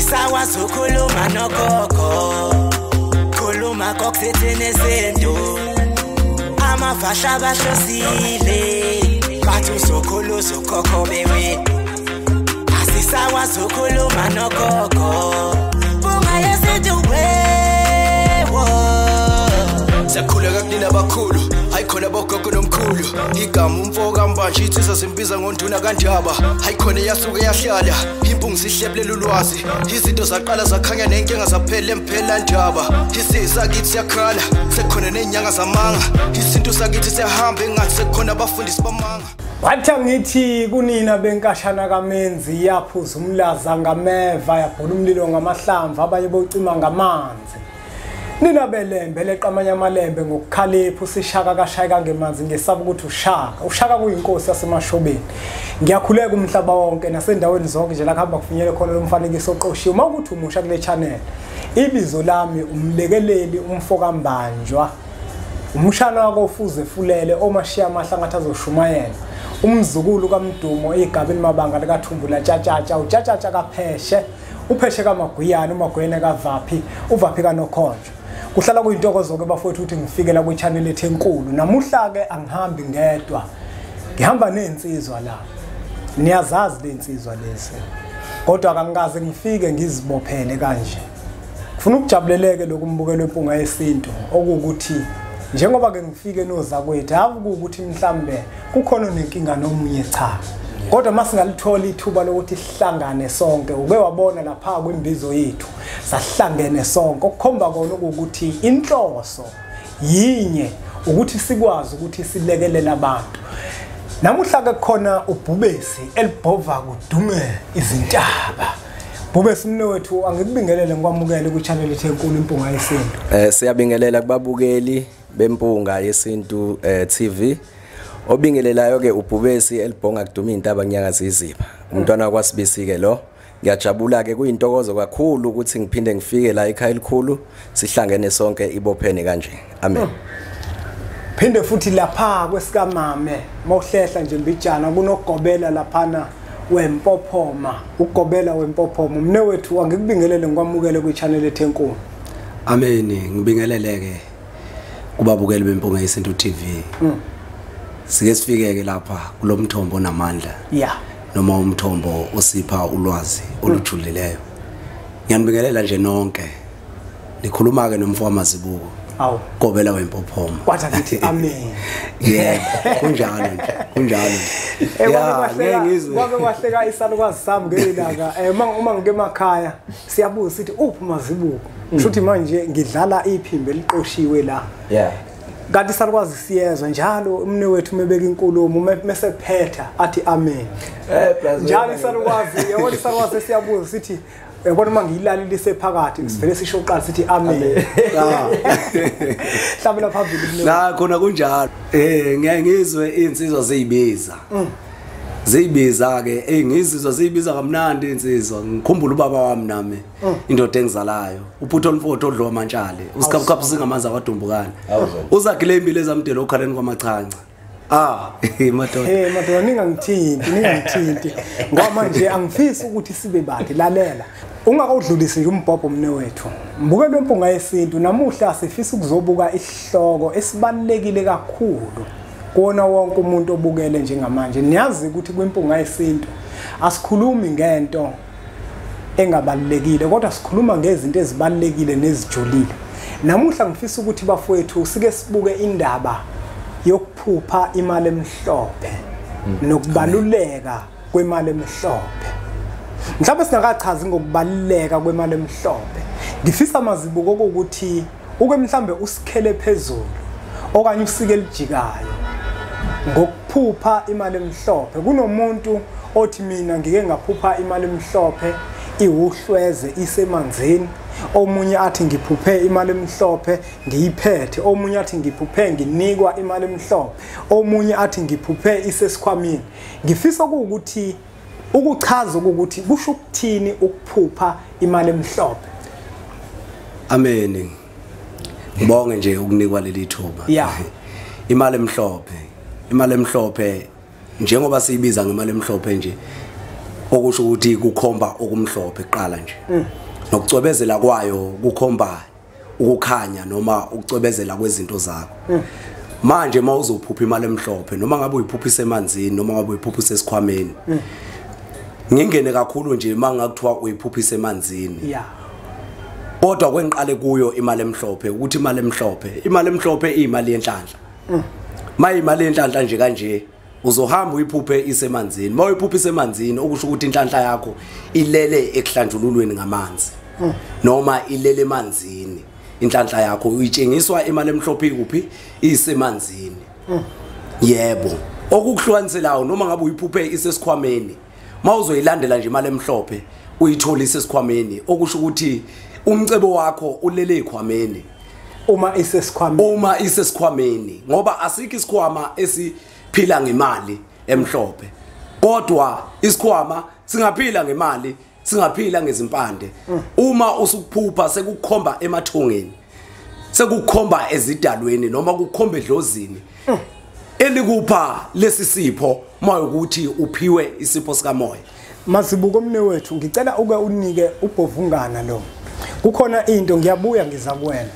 Asisakwazi ukukhuluma nogogo, khuluma kokuthethene izinto. Amavasha bahlosile, bathi uzokhulu uzokhokho bewe. Asisakwazi ukukhuluma nogogo, bunga yesintu wewo. Siyakhuleka kunina abakhulu, hayi khona bogogo nomkhulu. Igama umfo kaMbanje insizwa simbiza ngonduna kaNdaba. Hayi khona yasuke yahlala, impungu sihlebulela ulwazi. Izinto zaqala zakhanya nenkinga zaphela emphela ndaba. Isisakithi siyakhala, sekukhona nezinyanga zamanga. Isintu sakithi siyahamba engathi sekukhona abafundisi bamanga. Wathi ngithi kunina benkashana kaMenzi yaphuza umlaza ngameva, yabhula umlilo ngamahlamvu, abanye bocima ngamanzi. Nina belembe leqamanye amalembe ngokukhalipha usishaka kashayeka ngemanzi ngesaba ukuthi ushaka. Ushaka kuyinkosi yasemashobeni. Ngiyakhuleka umhlaba wonke nasendaweni zonke nje la kuhamba kufinyele khona lo mfanekiso oqoshiwe. Uma ukuthi umusha kule channel, ibizo lami umlekeleli umfo kaMbanjwa. Umshana wako ufuze fulele omashiya amahla ngathi azoshumayela. Umzukulu kaMdumo igabeni mabanga likaThumbula tshatshatsha utshatshatsha kaPheshe, uPheshe kaMaguyana, uMaguyana kaVaphi, uVaphi kaNokhonjwa. Kuhlala kuyintokozo ke bafowethu ukuthi ngifike la kwi-channel ethu enkulu. Namuhla ke angihambi ngedwa. Ngihamba nezinsizwa la. Niyazazi lezinsizwa lezi. Kodwa akangikaze ngifike ngizibophele kanje. Ngifuna ukujabuleleke lokumbukelo empunga yesintu okuwukuthi njengoba ke ngifike nozakwethu akuwukuthi mhlambe kukhona nenkinga nomunye cha. Kodwa masingalithola ithuba lokuthi sihlangane sonke, uke wabona lapha kwimbizo yethu sahlangene sonke, okukhomba kona ukuthi inhloso yinye ukuthi sikwazi ukuthi silekelele abantu. Namuhla ke khona ubhubesi elibhova kudume izintaba. Bhubesi mnewethu, angikubingelele ngikwamukele ku channel ethu enkulu Impunga Yesintu. Siyabingelela kubabukeli beMpunga Yesintu TV. Obingelelayo ke ubhubesi elibhonga kuduma intaba nyanga ziziba. Umntwana kwaSibisi ke lo. Ngiyajabula ke kuyintokozo kakhulu ukuthi ngiphinde ngifike la ekhaya elikhulu sihlangene sonke ibophene kanje. Amen. Phinde futhi lapha kwesikamame mawuhlehla nje mbijana kunogobela laphana wempophoma, ugobela wempophoma. Mnewethu angikubingelele ngikwamukele kwi-channel ethu enkulu. Amen. Ngibingeleleke kubabukeli beMpunga Yesintu TV. Sike sifike ke lapha kulomthombo onamandla. Yeah. Noma umthombo osipha ulwazi olujulileyo. Ngiyanibingelela nje nonke. Nikhuluma ke nomfo wamazibuko. Awu. Gobela wempophoma. Kwathi ngithi amen. Yebo, kunjalo nje, kunjalo. Ya, ngeke ngizwe. Kwabe kwahleka isalukwazi sami ngelanga. Uma ngike emakhaya siyabuza sithi uphi mazibuko. Kushuthi manje ngidlala iphimbo eliqoshiwe la. Yeah. Kanti salukwazi siyezwa njalo umne wethu mebeka inkulumo mase phetha athi amen. Njalo isalukwazi, yabona isalukwazi siyabuza sithi yabona uma ngiyilalelise phakathi sivele sisho uqala sithi amen. Hlabela phambili. La khona kunjalo. Ngiyaye ngizwe insizwa ziyibiza. Ziyibiza ke, ngizizwa ziyibiza kamnandi insizwa. Ngikhumbula ubaba wami nami, indoda engizalayo. Uphutho olufotho odliwa amantshale. Usikhaphukhaphu singamanzi akwadumbukane. Uzagile impilo ezamdela okhaleni kwamachanca. Ah, madoda. Hey madoda, ningangithinti, ningangithinti. Ngoba manje angifisi ukuthi sibe bade, lalela. Ungakawudlulisi nje umbhobho mnewethu. Mbukelo wempunga yesintu namuhla sifisa ukuzobuka isihloko esibalekile kakhulu kuwona wonke umuntu obukele njengamanje. Niyazi ukuthi kwimpunga yesintu asikhulumi ngento engabalulekile, kodwa sikhuluma ngezinto ezibalulekile nezijulile. Namuhla ngifisa ukuthi bafowethu sike sibuke indaba yokuphupha imali emhlophe nokubaluleka kwemali emhlophe. Mhlawumbe singakachazi ngokubaluleka kwemali emhlophe, ngifisa mazibuko ukuthi uke mhlambe usikhele phezulu okanye usike elijikayo ngokuphupha imali emhlophe. Kunomuntu othi mina ngike ngaphupha imali emhlophe iwuhlweze isemanzini, omunye athi ngiphuphe imali emhlophe ngiyiphethe, omunye athi ngiphuphe nginikwa imali emhlophe, omunye athi ngiphuphe isesikhwameni. Ngifisa ukuthi ukuchaza ukuthi kusho ukuthini ukuphupha imali emhlophe. Amen. Ngibonge nje ukunikwa leli thuba. Yeah. Imali emhlophe, imali emhlophe njengoba siyibiza ngemali emhlophe nje, Okusho ukuthi kukhomba okumhlophe kuqala nje. Nokucwebezela kwayo kukhomba ukukhanya noma ukucwebezela kwezinto zakho. Manje mawuzophupha imali emhlophe noma ngabe uyiphuphisa emanzini noma ngabe uyiphuphisa esikhwameni. Ngingene kakhulu nje mangakuthiwa uyiphuphisa emanzini. Yeah. Kodwa kwengiqale kuyo imali emhlophe ukuthi imali emhlophe iyimali yenhlanhla. Maye imali yenhlanhla nje kanje uzohamba uyiphuphe isemanzini. Mawuyiphupha isemanzini okusho ukuthi inhlanhla yakho ilele ekuhlanjululweni ngamanzi. Noma ilele emanzini. Inhlanhla yakho uyitshengiswa imali emhlophe ikuphi isemanzini. Yebo. Okukuhlukaniselayo noma ngabe uyiphuphe isesikhwameni. Mawuzoyilandela nje imali emhlophe uyithola isesikhwameni okusho ukuthi umcebo wakho ulele ekhwameni. Uma isesikhwameni. Uma isesikhwameni ngoba asikho isikhwama esiphila ngemali emhlophe. Kodwa isikhwama singaphila ngemali, singaphila ngezimpande. Uma usukuphupha sekukhomba emathongeni, sekukhomba ezidalweni noma kukhomba edlozini. Elikupha lesi sipho mawukuthi uphiwe isipho sika moya. Mazibuko mne wethu ngicela uke unike ubhovungana lo. Kukhona into ngiyabuya ngiza kuwena.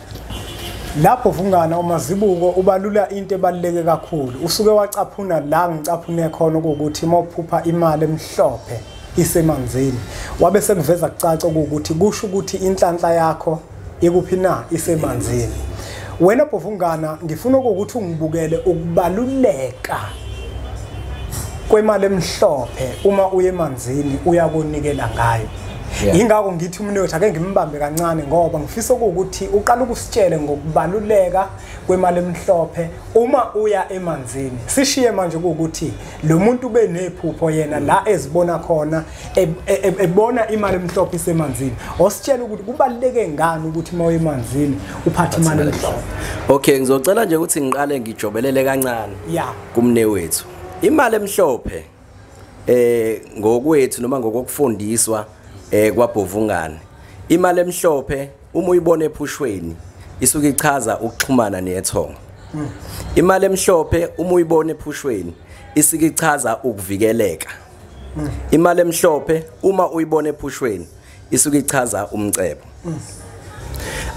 Lapho vungana uMazibuko ubalula into ebaluleke kakhulu. Usuke wacaphuna la ngicaphune khona ukuthi mawuphupha imali emhlophe isemanzini. Wabe sekuveza kucaca ukuthi kusho ukuthi inhlanhla yakho ikuphi na isemanzini. Wena bhovungana ngifuna ukuthi ungibukele ukubaluleka kwemali emhlophe uma uye emanzini uyakunikela ngayo. Ingakho ngithi umnotho ake ngimbambe kancane ngoba ngifisa ukuthi uqala ukusitshele ngokubaluleka kwemali emhlophe uma uya emanzini. Sishiye manje ukuthi lo muntu benephupho yena la ezibona khona ebona imali emhlophe isemanzini. Ositshela ukuthi kubaluleke ngani ukuthi uma uya emanzini uphathe imali emhlophe. Okay, ngizocela nje ukuthi ngiqale ngijobelele kancane. Kumne wethu. Imali emhlophe ngokwethu noma ngokufundiswa kwabhovungane. Imali emhlophe uma uyibona ephushweni isuke ichaza ukuxhumana nethongo. Imali emhlophe uma uyibona ephushweni isuke ichaza ukuvikeleka. Imali emhlophe uma uyibona ephushweni isuke ichaza umcebo.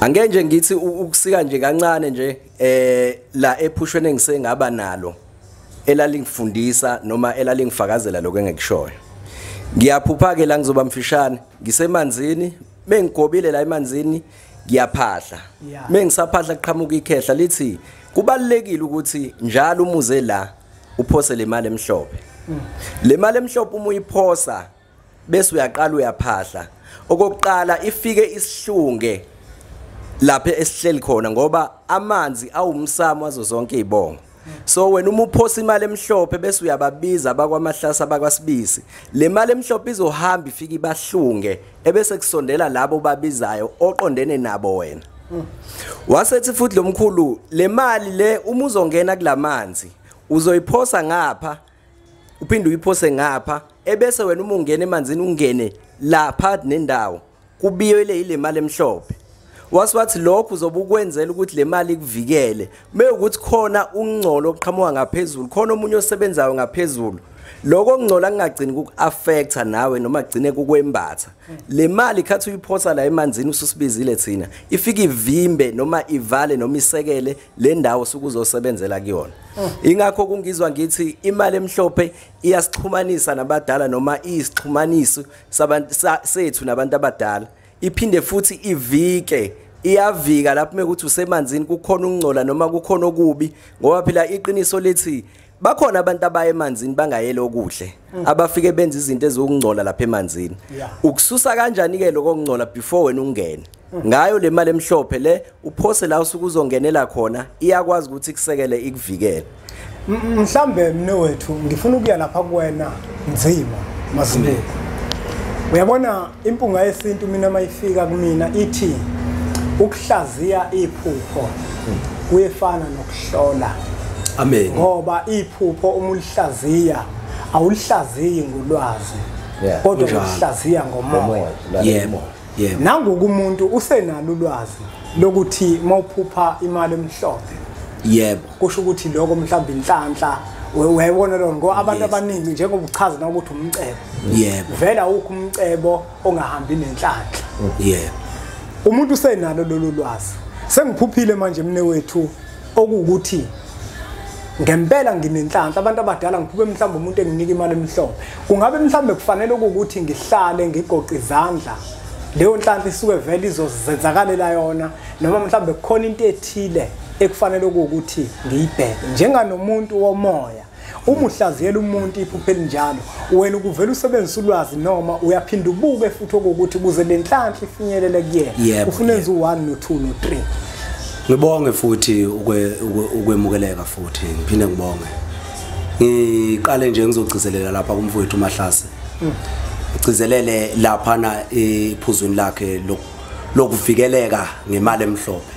Angeke nje ngithi ukusika nje kancane nje la ephushweni engisengaba nalo elalingifundisa noma elalingifakazela lokho engikushoyo. Ngiyaphupha ke la ngizoba mfishane ngisemanzini mengigobile la emanzini ngiyaphahla. Mengisaphahla kuqhamuka ikhehla lithi kubalekile ukuthi njalo umuze la uphose le mali emhlophe. Le mali emhlophe uma uyiphosa bese uyaqala uyaphahla. Okokuqala ifike isihlunge lapha esihleli khona ngoba amanzi awumsamo wazo zonke izibongo. So wena uma uphosa imali emhlophe bese uyababiza abakwaMahlasa abakwaSibisi, le mali emhlophe izohamba ifike ibahlunge ebese kusondela labo babizayo oqondene nabo wena. Wasethi futhi lo mkhulu le mali le uma uzongena kulamanzi uzoyiphosa ngapha uphinde uyiphose ngapha ebese wena uma ungena emanzini ungene lapha nendawo kubiyele ile mali emhlophe. Waswathi lokhu uzobukwenzela ukuthi le mali ikuvikele mewukuthi khona ungcolo oqhamuka ngaphezulu khona omunye osebenzayo ngaphezulu lokho okungcola kungagcini kuku-affecta nawe noma kugcine kukwembatha. Le mali khathi uyiphosa la emanzini ususibizile thina ifike ivimbe noma ivale noma isekele le ndawo sukuzosebenzela kuyona. Ingakho kungizwa ngithi imali emhlophe iyasixhumanisa nabadala noma iyisixhumaniso sethu nabantu abadala. Iphinde futhi ivike iyavika lapho mekuthi usemanzini kukhona ukungcola noma kukhona okubi ngoba phela iqiniso lithi bakhona abantu abaye emanzini bangayele okuhle abafike benza izinto ezokungcola lapha emanzini. Ukususa kanjani ke lokho okungcola before wena ungene ngayo le mali emhlophe le uphose la usuke uzongenela khona iyakwazi ukuthi kusekele ikuvikele. Mhlambe mne wethu ngifuna ukuya lapha kuwena nzima Mazibuko. Uyabona impunga yesintu mina mayifika kumina ithi ukuhlaziya iphupho kuyefana nokuhlola. Amen. Ngoba iphupho uma ulihlaziya awulihlaziyi ngolwazi kodwa ulihlaziya ngomoya. Yebo, yebo. Nangoku umuntu usenalo ulwazi lokuthi mawuphupha imali emhlophe Yebo. Kusho ukuthi lokho mhlawumbe inhlanhla Uyayibona lona ngoba abantu abaningi njengoba uchaza na ukuthi umcebo. Yebo. Vela awukho umcebo ongahambi nenhlanhla. Yebo. Umuntu usenalo lolu lwazi. Sengiphuphile manje mne wethu okuwukuthi ngempela nginenhlanhla abantu abadala ngiphuphe mhlawumbe umuntu enginika imali emhlophe. Kungabe mhlawumbe kufanele ukuthi ngihlale ngigoqe izandla leyo nhlanhla isuke vele izozenzakalela yona, noma mhlawumbe kukhona into ethile ekufanele ukuthi ngiyibheke njenganomuntu womoya. Uma uhlaziyela umuntu iphupho elinjalo, wena ukuvela usebenzisa ulwazi noma uyaphinda ubuke futhi okuwukuthi ukuze le nhlanhla ifinyelele kuyena ufuna enze u1 no2 no3. Ngibonge futhi ukwemukeleka futhi ngiphinde ngibonge. Ngiqale nje ngizogcizelela lapha kumfowethu uMahlase. Ngigcizelele lapha na ephuzweni lakhe lokuvikeleka ngemali emhlophe.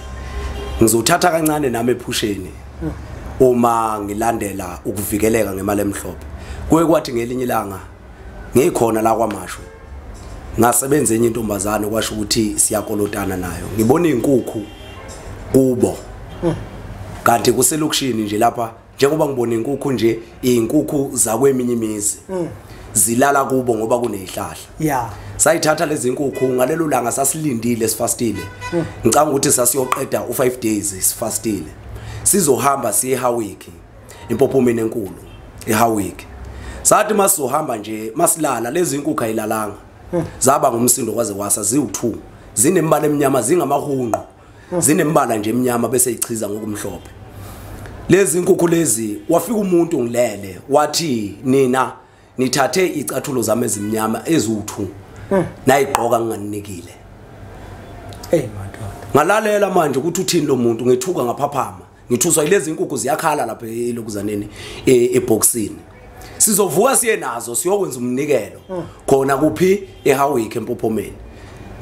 Ngizothatha kancane nami ephusheni uma ngilandela ukuvikeleka ngemali emhlophe. Kuye kwathi ngelinye ilanga ngikhona la kwaMashu ngasebenza enye intombazane kwasho ukuthi siyakolotana nayo. Ngibona izinkukhu kubo kanti kuselokishini nje lapha, njengoba ngibona inkukhu nje, izinkukhu zakweminye imizi zilala kubo ngoba kunezihlahla. Yeah. Sayithatha lezi inkukhu ngalelo langa sasilindile sifastile. Ngicanga ukuthi sasiyoqeda u5 days sifastile. Sizohamba siye eHawick, impophomeni enkulu eHawick. Sathi masizohamba nje masilala lezi inkukhu ayilalanga. Zaba ngumsindo kwaze kwasa ziwu2. Zinembala eminyama, zingamahunqu. Zinembala nje eminyama bese ichiza ngokumhlophe. Lezi inkukhu lezi wafika umuntu ngilele wathi nina nithathe icathulo zami ezimnyama eziwu2 nayigqoka nginganinikile. Hey madoda. Ngalalela manje ukuthi uthini lo muntu, ngethuka ngaphaphama. Ngithuswa ilezi inkukhu ziyakhala lapha elokuzaneni eboxini. Sizovuka siye nazo siyokwenza umnikelo khona kuphi eHawick empophomeni.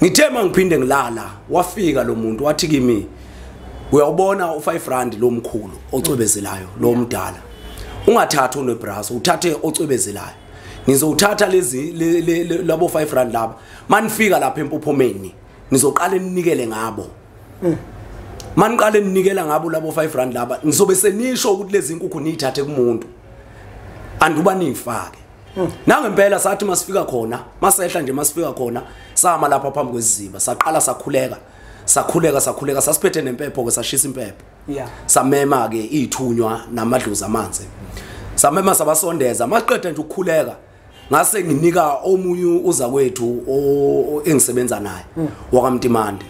Ngithe mangiphinde ngilala wafika lo muntu wathi kimi uyawubona u5 rand lo mkhulu ocwebezelayo lo mdala. Ungathatha unebraso uthathe ocwebezelayo. Ngizowuthatha lezi labo 5 rand laba. Manifika lapha empophomeni nizoqala ninikele ngabo. Maniqale ninikela ngabo labo 5 rand laba nizobe senisho ukuthi lezi inkukhu niyithathe kumuntu. Anduba nifake. Nangempela sathi masifika khona, masehla nje masifika khona, sama lapha phambi kwesiziba, saqala sakhuleka. Sakhuleka sakhuleka sasiphethe nempepho ke sashisa impepho. Yeah. Samema ke ithunywa namadlozi amanzi. Samema sabasondeza, maqeda nje ukukhuleka. Ngase nginika omunye uzakwethu engisebenza naye wakaMtimande.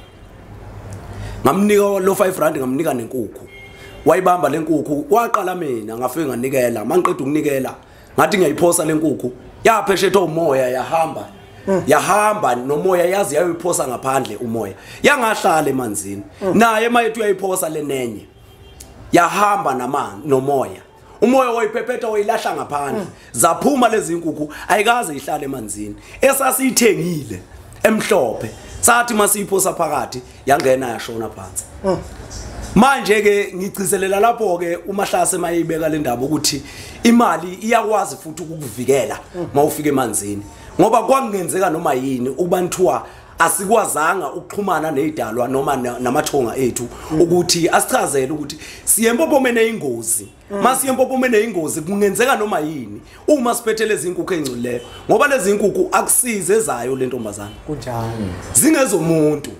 Ngamnika lo 5 rand ngamnika nenkukhu. Wayibamba lenkukhu, waqala mina ngafika nganikela, mangiqeda ukunikela ngathi ngiyayiphosa lenkukhu, yapheshetha umoya yahamba. Yahamba nomoya yazi yayiphosa ngaphandle umoya. Yangahlala emanzini. Naye mayethu uyayiphosa lenenye. Yahamba namanzi nomoya. Umoya wayiphephetha wayilahla ngaphandle. Zaphuma lezi inkukhu ayikaze ihlale emanzini. Esasiyithengile emhlophe. Sathi masiyiphosa phakathi yangena yashona phansi. Manje ke ngigcizelela lapho ke uMahlase mayibeka le ndaba ukuthi imali iyakwazi futhi ukukuvikela mawufika emanzini, ngoba kwakungenzeka noma yini ukubanthiwa asikwazanga ukuxhumana nezidalwa noma namathonga ethu ukuthi asichazele ukuthi siye empophomeni eyingozi. Masiye empophomeni eyingozi kungenzeka noma yini uma siphethe lezi inkukhu ezingcolileyo, ngoba lezi inkukhu akusize ezayo lentombazana, kunjalo zingezomuntu.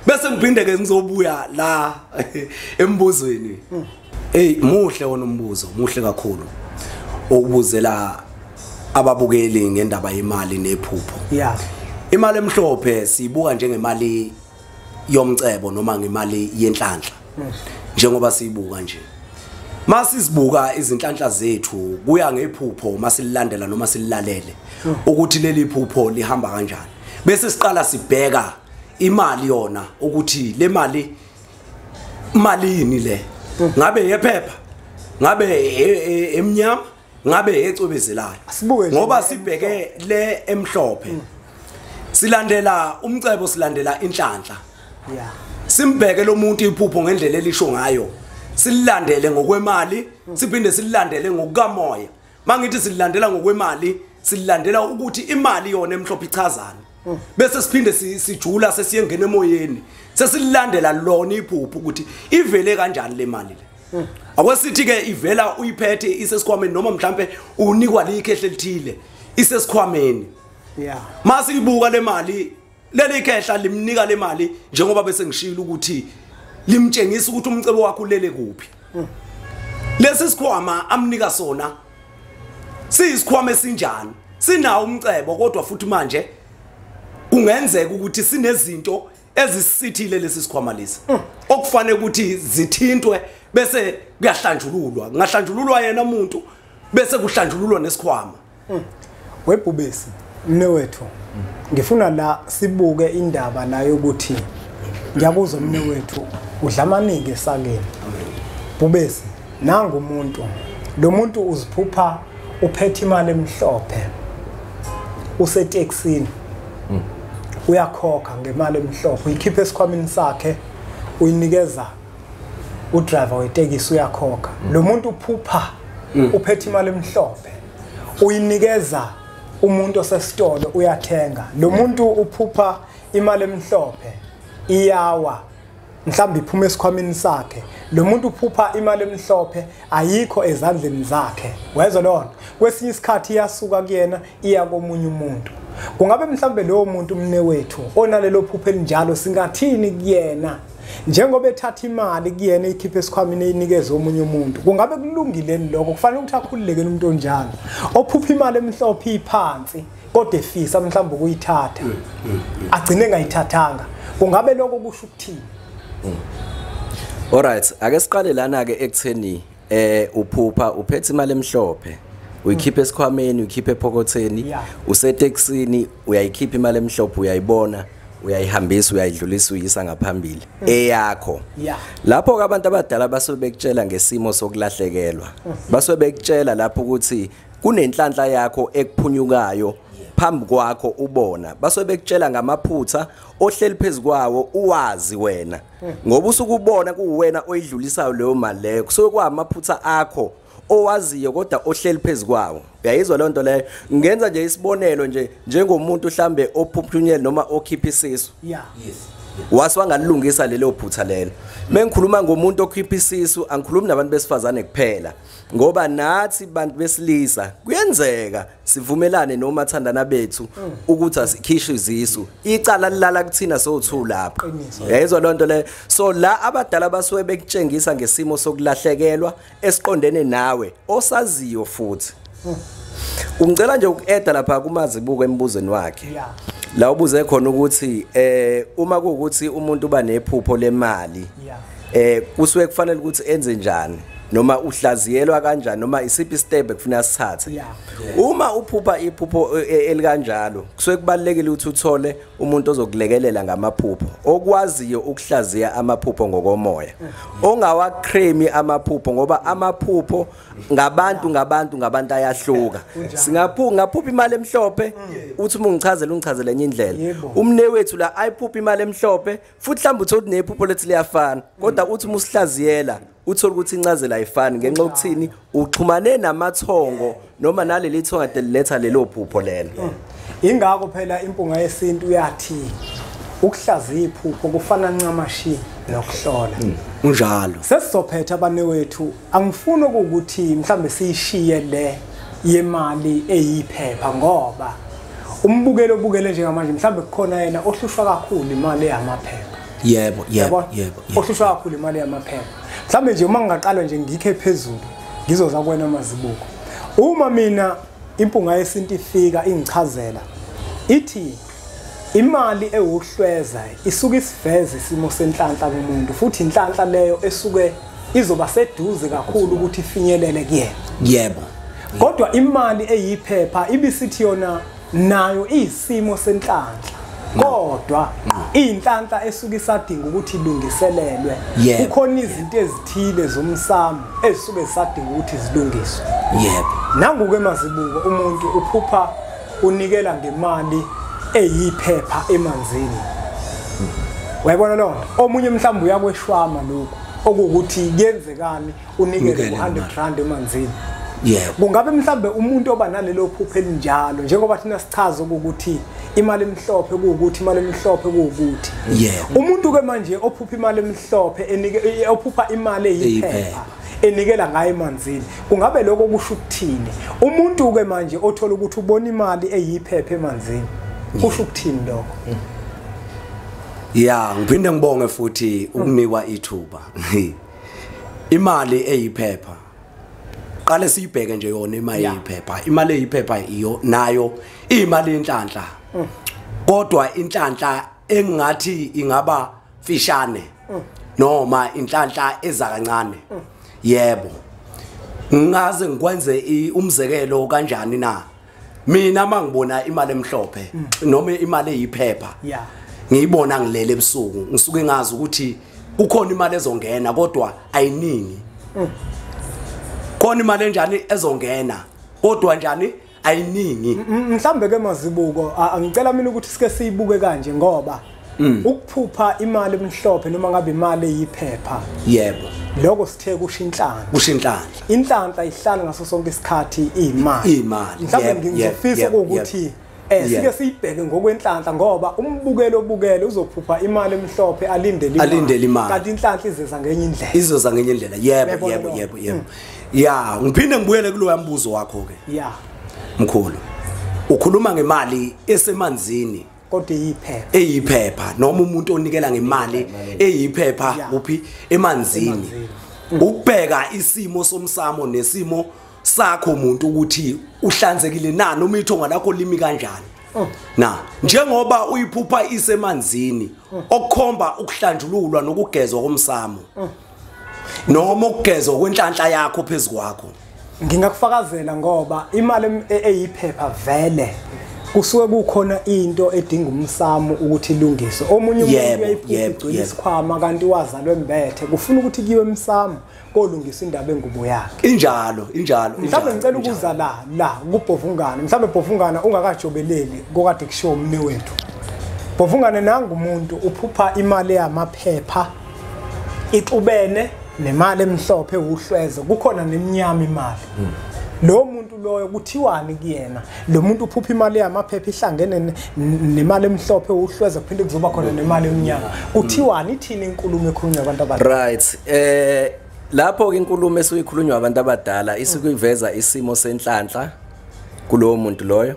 Bese ngiphinde ke ngizobuya la embuzweni. Hey, muhle wona umbuzo, muhle kakhulu ukubuzela ababukeli ngendaba yemali nephupho. Yeah. Imali emhlophe siyibuka njengemali yomcebo noma ngemali yenhlanhla. Njengoba siyibuka nje. Masisibuka izinhlanhla zethu kuya ngephupho masililandela noma sililalele ukuthi leli phupho lihamba kanjani. Bese siqala sibheka imali yona ukuthi le mali malini le. Ngabe yephepha, ngabe emnyama, ngabe ecwebezelayo. Ngoba sibheke le emhlophe. Silandela umcebo, silandela inhlanhla. Yeah. Simbheke lo muntu iphupho ngendlela elisho ngayo. Silandele ngokwemali, siphinde silandele ngokukamoya. Mangithi silandela ngokwemali, silandela ukuthi imali yona emhlophe ichazana. Bese siphinde sijula sesiyengena emoyeni. Sesilandela lona iphupho ukuthi ivele kanjani le mali le. Akwesithi ke ivela uyiphethe isesikhwameni noma mhlambe unikwa likhehle elithile isesikhwameni. Yeah. Masiyibuka le mali, leli khehla limnika le mali njengoba bese ngishilo ukuthi limtshengisa ukuthi umcebo wakhe ulele kuphi. Lesi sikhwama amnika sona siyisikhwama esinjani? Sinawo umcebo kodwa futhi manje kungenzeka ukuthi sinezinto ezisithile lesi sikhwama lesi okufanele ukuthi zithintwe bese kuyahlanjululwa. Kungahlanjululwa yena umuntu bese kuhlanjululwa nesikhwama. Webhubesi mnewethu, ngifuna la sibuke indaba la yokuthi ngiyakuzwa mnewethu udla amaningi esakeni. Bhubesi, nangu umuntu, lo muntu uziphupha uphethe imali emhlophe, useteksini, uyakhokha ngemali emhlophe, uyikhipha esikhwameni sakhe uyinikeza udriver wetekisi, uyakhokha. Lo muntu uphupha uphethe imali emhlophe, uyinikeza umuntu osesitolo, uyathenga. Lo muntu uphupha imali emhlophe iyawa, mhlawumbe iphuma esikhwameni sakhe. Lo muntu uphupha imali emhlophe ayikho ezandleni zakhe. Wezwa lona? Kwesinye isikhathi iyasuka kuyena iya komunye umuntu. Kungabe mhlawumbe lowo muntu mnewethu onalelo phupho elinjalo singathini kuyena? Njengoba ethatha imali kuyena ikhiphe esikhwameni eyinikeze omunye umuntu, kungabe kulungile lokho? Kufanele ukuthi akhululeke umuntu onjalo ophupha imali emhlophe iphansi kodwa efisa mhlawumbe ukuyithatha agcine engayithathanga. Kungabe lokho kusho ukuthini? Alright, ake siqale lana ke ekutheni uphupha uphethe imali emhlophe, uyikhipha esikhwameni, uyikhipha epokotheni, useteksini uyayikhipha imali emhlophe, uyayibona, uyayihambisa, uyayidlulisa, uyisa ngaphambili eyakho. Lapho ke abantu abadala basuke bekutshela ngesimo sokulahlekelwa, basuke bekutshela lapho ukuthi kunenhlanhla yakho ekuphunyukayo phambi kwakho ubona. Basuke bekutshela ngamaphutha ohleli phezukwawo uwazi wena, ngoba usukubona kuwena oyidlulisayo leyo mali leyo, kusuke kwamaphutha akho owaziyo kodwa ohleli phezukwawo. Uyayizwa leyo nto leyo? Ngenza nje isibonelo nje, njengomuntu mhlambe ophuphunyele noma okhipha isisu, wase wangalungisa lelo phutha lelo. Mengikhuluma ngomuntu okhipha isisu, angikhulumi nabantu besifazane kuphela, ngoba nathi bantu besilisa kuyenzeka sivumelane nomathandana bethu ukuthi asikhishwe izisu, icala lilala kuthina so2 lapha. Uyayizwa leyo nto leyo? So la abadala basuke bekutshengisa ngesimo sokulahlekelwa esiqondene nawe osaziyo. Futhi ungicela nje uku-eda lapha kuMazibuko embuzweni wakhe la ubuze khona ukuthi uma kuwukuthi umuntu uba nephupho lemali, kusuke kufanele ukuthi enze njani noma uhlaziyelwa kanjani noma isiphi step ekufuneka sithathe. Uma uphupha iphupho elikanjalo, kusuke kubalekile ukuthi uthole umuntu ozokulekelela ngamaphupho, okwaziyo ukuhlaziya amaphupho ngokomoya, ongawacremi amaphupho, ngoba amaphupho ngabantu ngabantu ngabantu ayahluka. Singaphuka ngaphupha imali emhlophe, uthi uma ungichazela ungichazele enye indlela. Umne wethu la ayiphupha imali emhlophe futhi mhlawumbe uthole ukuthi nephupho lethi liyafana, kodwa uthi uma usihlaziyela uthola ukuthi incazelo ayifani ngenxa yokuthini uxhumane namathongo noma naleli thongo ade liletha lelo phupho lelo. Ingakho phela impunga yesintu yathi ukuhlaziya iphupho kufana ncamashi nokuhlola. Unjalo. Sesizophetha abanewethu, angifuni ukuthi mhlambe siyishiye le yemali eyiphepha, ngoba umbukelo obukele njengamanje mhlambe kukhona yena ohlushwa kakhulu imali yamaphepha. Yebo, yebo, Yabona? yebo. Yebo. Ohlushwa kakhulu imali yamaphepha. Mhlambe nje uma ngingaqala nje ngikhe phezulu ngizoza kuwena Mazibuko. Uma mina impunga yesintu ifika ingichazela ithi imali ewuhlweza isuke isiveze isimo senhlanhla kumuntu, futhi inhlanhla leyo esuke izoba seduze kakhulu ukuthi ifinyelele kuyena. Kodwa imali eyiphepha ibisithi yona nayo iyisimo senhlanhla, kodwa iyinhlanhla esuke isadinga ukuthi ilungiselelwe. Kukhona izinto ezithile zomsamo ezisuke zisadinga ukuthi zilungiswe. Nangu-ke Mazibuko, umuntu uphupha unikela ngemali eyiphepha emanzini. Wayibona loo nto? Omunye mhlawumbe uyakweshwama lokhu okuwukuthi kuyenzekani unikele Unikele ngo-100 rand emanzini. Kungabe mhlambe umuntu oba nalelo phupho elinjalo, njengoba thina sichaza ukuthi imali emhlophe kuwukuthi imali emhlophe kuwukuthi, umuntu ke manje ophupha imali emhlophe enike ophupha imali eyiphepha Eyiphepha. enikela ngayo emanzini. Kungabe lokho kusho ukuthini? Umuntu ke manje othola ukuthi ubona imali eyiphepha emanzini, kusho ukuthini lokho? Ya, ngiphinde ngibonge futhi ukunikwa ithuba. Imali eyiphepha, qale siyibheke nje yona imali eyiphepha. Imali eyiphepha iyo nayo imali yenhlanhla, kodwa inhlanhla engathi ingaba fishane noma inhlanhla eza kancane. Yebo, ngaze ngikwenze umzekelo kanjani na? Mina mangibona imali emhlophe noma imali eyiphepha, ngiyibona ngilele ebusuku, ngisuke ngazi ukuthi kukhona imali ezongena kodwa ayiningi. Khona imali enjani ezongena kodwa njani ayiningi. Mhlambe ke Mazibuko, angicela mina ukuthi sike siyibuke kanje, ngoba ukuphupha imali emhlophe noma ngabe imali eyiphepha, yebo, lokho sithe kusho inhlanhla. Kusho inhlanhla. Inhlanhla ihlala ngaso sonke isikhathi imali. Imali. Mhlambe ngizofisa ukuthi sike siyibheke ngokwenhlanhla, ngoba umbukelo obukele uzophupha imali emhlophe alindele imali, kanti inhlanhla izeza ngenye indlela. Izoza ngenye indlela. Yebo, yebo, yebo, yebo. Ya, ngiphinde ngibuyele kuloya mbuzo wakho ke. Ya. Mkhulu, ukhuluma ngemali esemanzini kodwa iyiphepha. Eyiphepha, noma umuntu onikela ngemali eyiphepha kuphi? Emanzini. Ukubheka isimo somsamo nesimo sakho umuntu ukuthi uhlanzekile na, noma ithonga lakho limi kanjani. Na njengoba uyiphupha isemanzini, okukhomba ukuhlanjululwa nokugezwa komsamo noma ukugezwa kwenhlanhla yakho phezukwakho. Ngingakufakazela ngoba imali eyiphepha vele kusuke kukhona into edinga umsamo ukuthi ilungiswe. Omunye umuntu uyayiphupha igcwele isikhwama kanti wazalwe embethe, kufuna ukuthi kuyiwe emsamo kolungisa indaba engubo yakhe. Injalo, injalo. Mhlawumbe ngicela ukuza la kuBhovungana. Mhlawumbe Bhovungana ungakajobeleli kokade kushiwo umne wethu. Bhovungane, nangu umuntu uphupha imali yamaphepha ixubene nemali emhlophe uhlwezo, kukhona neminyama imali. Lo muntu loyo kuthiwani kuyena? Lo muntu uphupha imali yamaphepha ihlangene nemali emhlophe uhlwezo, kuphinde kuzoba khona nemali emnyama. Kuthiwani? Ithini inkulumo ekhulunywa abantu abadala? Right. Lapho ke inkulumo esuyikhulunywa abantu abadala isukuyiveza isimo senhlanhla kulowo muntu loyo,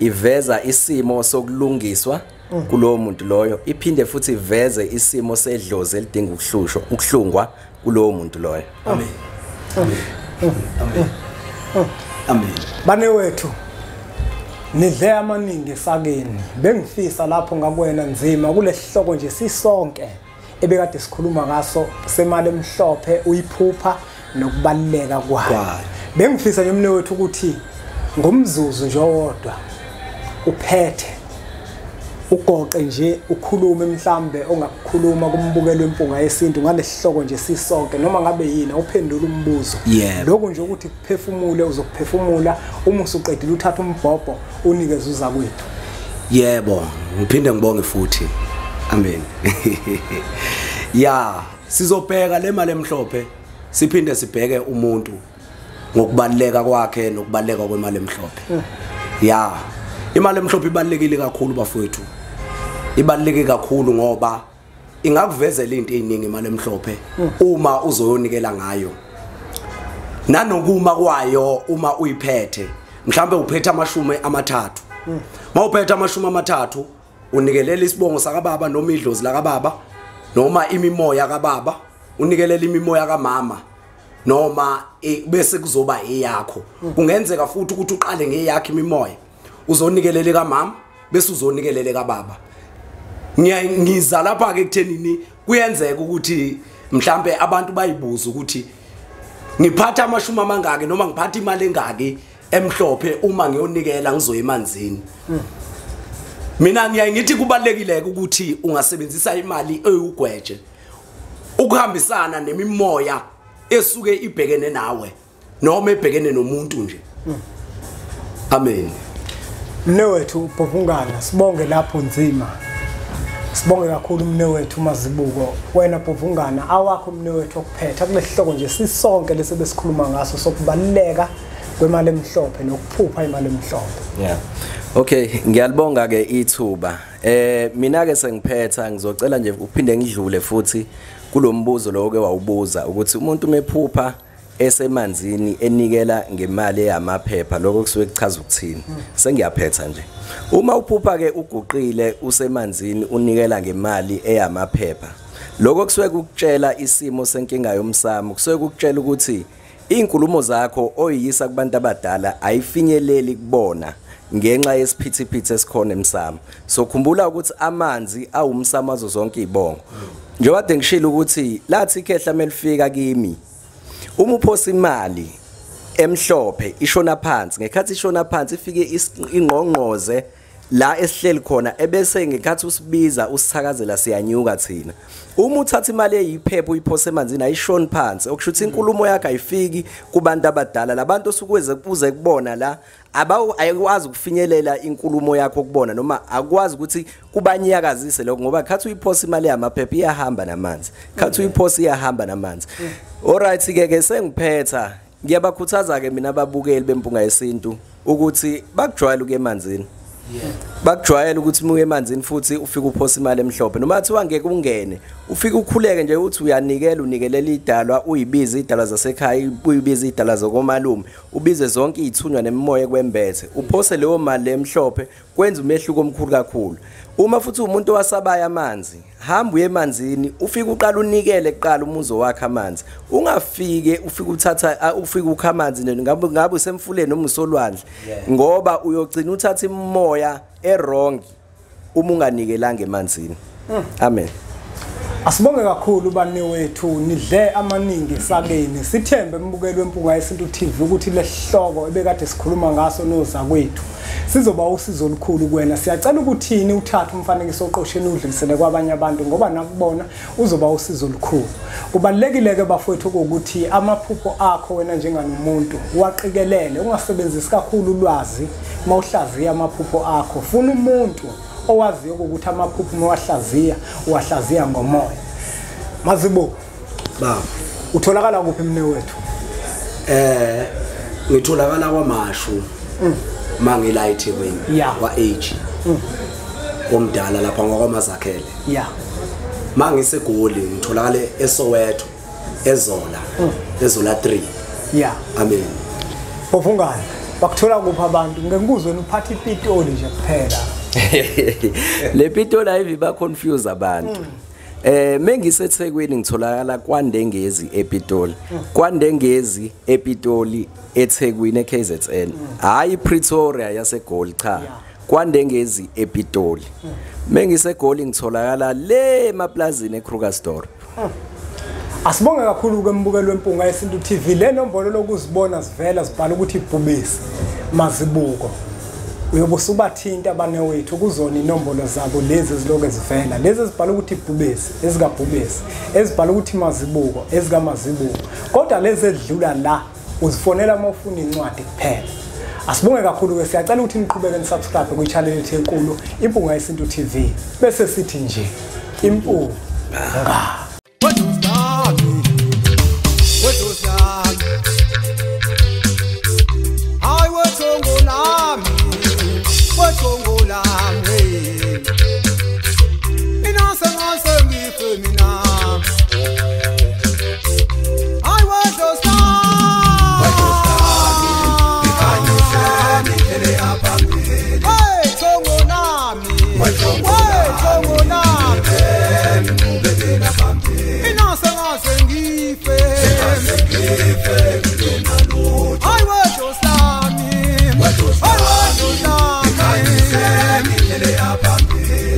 iveza isimo sokulungiswa kulowo muntu loyo, iphinde futhi iveze isimo sedlozi elidinga ukuhlushwa, ukuhlungwa kulowo muntu loyo. Amen. Amen. Amen. Amen. Bane wethu, nidle amaningi esakeni. Bengifisa lapho ngakuwena nzima kulesihloko nje sisonke ebekade sikhuluma ngaso semali emhlophe uyiphupha nokubaluleka kwayo. Bengifisa nje mne wethu ukuthi ngomzuzu nje owodwa uphethe ugoqe nje ukhulume mhlambe ongakukhuluma kumbukelo wempunga yesintu ngalesihloko nje sisonke, noma ngabe yini uphendule umbuzo. Lokho nje ukuthi kuphefumule, uzokuphefumula uma usuqedile uthatha umbhobho unikeze uza kwethu. Yebo, ngiphinde ngibonge futhi. Amen. Ya, sizobheka le mali emhlophe, siphinde sibheke umuntu ngokubaluleka kwakhe nokubaluleka kwemali emhlophe. Ya, imali emhlophe ibalulekile kakhulu bafowethu. Ibaluleke kakhulu ngoba ingakuvezela into eziningi imali emhlophe uma uzoyonikela ngayo. Nanokuma kwayo uma uyiphethe, mhlambe uphethe 30. Mawuphethe 30 unikelela isibongo sakababa noma idlozi lakababa noma imimoya kababa, unikelela imimoya kamama noma bese kuzoba eyakho. Kungenzeka futhi ukuthi uqale ngeyakho imimoya, uzonikelele kamama bese uzonikelele kababa. Ngiza lapha ke ekuthenini kuyenzeka ukuthi mhlambe abantu bayibuza ukuthi ngiphatha amashumi amangaki noma ngiphatha imali engaki emhlophe uma ngiyonikela ngizoya emanzini. Mina ngiyaye ngithi kubalekile ukuthi ungasebenzisa imali eyugweje ukuhambisana nemimoya esuke ibhekene nawe noma ebhekene nomuntu nje. Amen. Mnewethu Bhovungana, sibonge lapho nzima. Sibonge kakhulu mnewethu Mazibuko. Wena Bhovungana, awakho mnewethu okuphetha kulesihloko nje sisonke lesebesikhuluma ngaso sokubaluleka kwemali emhlophe nokuphupha imali emhlophe. Yeah. Okay, ngiyalibonga ke ithuba. Mina ke sengiphetha ngizocela nje uphinde ngidlule futhi kulombuzo lo ke wawubuza ukuthi umuntu mephupha esemanzini enikela ngemali eyamaphepha, lokho kusuke kuchaza ukuthini? Sengiyaphetha nje. Uma uphupha ke uguqile usemanzini unikela ngemali eyamaphepha, lokho kusuke kukutshela isimo senkinga yomsamo, kusuke kukutshela ukuthi izinkulumo zakho oyiyisa kubantu abadala ayifinyeleli kubona ngenxa yesiphithiphithi esikhona emsamo. So khumbula ukuthi amanzi awumsamo azo zonke izibongo. Njengoba kade ngishilo ukuthi lathi ikhehla melifika kimi, uma uphosa imali emhlophe ishona phansi, ngekhathi ishona phansi ifike ingqongqoze la esihleli khona, ebese ngekhathi usibiza usithakazela siyanyuka thina. Uma uthatha imali eyiphepha uyiphose emanzini ayishoni phansi, okusho ukuthi inkulumo yakho ayifiki kubantu abadala. Labantu osukweze kuze kubona la ayikwazi ukufinyelela inkulumo yakho kubona, noma akwazi ukuthi kubanyakazise lokho, ngoba khathi uyiphosa imali yamaphepha iyahamba namanzi, khathi uyiphosa iyahamba namanzi. Alright ke sengiphetha, ngiyabakhuthaza ke mina ababukeli beMpunga Yesintu ukuthi bakujwayele ukuya emanzini. Bakujwayele ukuthi muye emanzini futhi ufike uphosa imali emhlophe, noma kuthiwa ngeke ungene, ufike ukhuleke nje uthi uyanikela, unikelela idalwa, uyibize idalwa zasekhaya, uyibize idalwa zokomalume, ubize zonke izithunywa nemimoya ekwembethe, uphose leyo mali emhlophe, kwenza umehluko omkhulu kakhulu. Uma futhi umuntu owasabaya amanzi, hamba uye emanzini, ufike uqala unikele kuqala umuzo wakhe amanzi. Ungafike ufike uthatha ufike ukha amanzi ngabe usemfuleni noma usolwandle, ngoba uyogcina uthatha imoya errong uma unganikelanga emanzini. Amen. Asibonge kakhulu bani wethu, nidle amaningi sakeni. Sithembe mbukeli weMpunga Yesintu TV ukuthi lesihloko ebekade sikhuluma ngaso nozakwethu sizoba usizo olukhulu kuwena. Siyacela ukuthini uthathe umfanekiso oqosheni udlulisele kwabanye abantu, ngoba nakubona uzoba usizo olukhulu. Kubalulekile ke bafowethu ukuthi amaphupho akho wena njenganomuntu uwaqikelele, ungasebenzisi kakhulu ulwazi mawuhlaziya amaphupho akho. Funa umuntu owaziyo ukuthi amaphupho mawahlaziya uwahlaziya ngomoya. Mazibuko baba, utholakala kuphi mne wethu? Ngitholakala kwaMashu mangila eThekwini kwa H omdala lapha ngakwaMazakhele. Mangisegoli ngitholakala eSoweto eZola, eZola 3. Amen. Bofungane, bakuthola kuphi abantu? Ngeke ngikuzwe uphatha iPitoli nje kuphela. Le Pitoli ayivi ba confuse abantu. MengiseThekwini ngitholakala kwaNdengezi ePitoli. KwaNdengezi ePitoli eThekwini eKZN. Hayi Pretoria yaseGoli cha. KwaNdengezi ePitoli. Mengisegoli ngitholakala le emaplazini eKrugersdorp. Asibonge kakhulu ke mbukeli weMpunga Yesintu TV. Le nombolo lokuzibona sivela sibhala ukuthi ibhubesi Mazibuko. Uyobe usubathinta abanewethu kuzona inombolo zabo lezi eziloke zivela, lezi ezibhala ukuthi ibhubesi ezikabhubesi, ezibhala ukuthi Mazibuko ezikaMazibuko, kodwa lezi edlula la uzifonela uma ufuna incwadi kuphela. Asibonge kakhulu ke, siyacela ukuthi niqhubeke nisubscribe kwi-channel yethu enkulu iMpunga Yesintu TV, bese sithi nje impunga.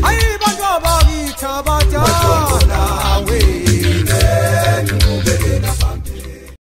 Ay, bantu abakithi abadala.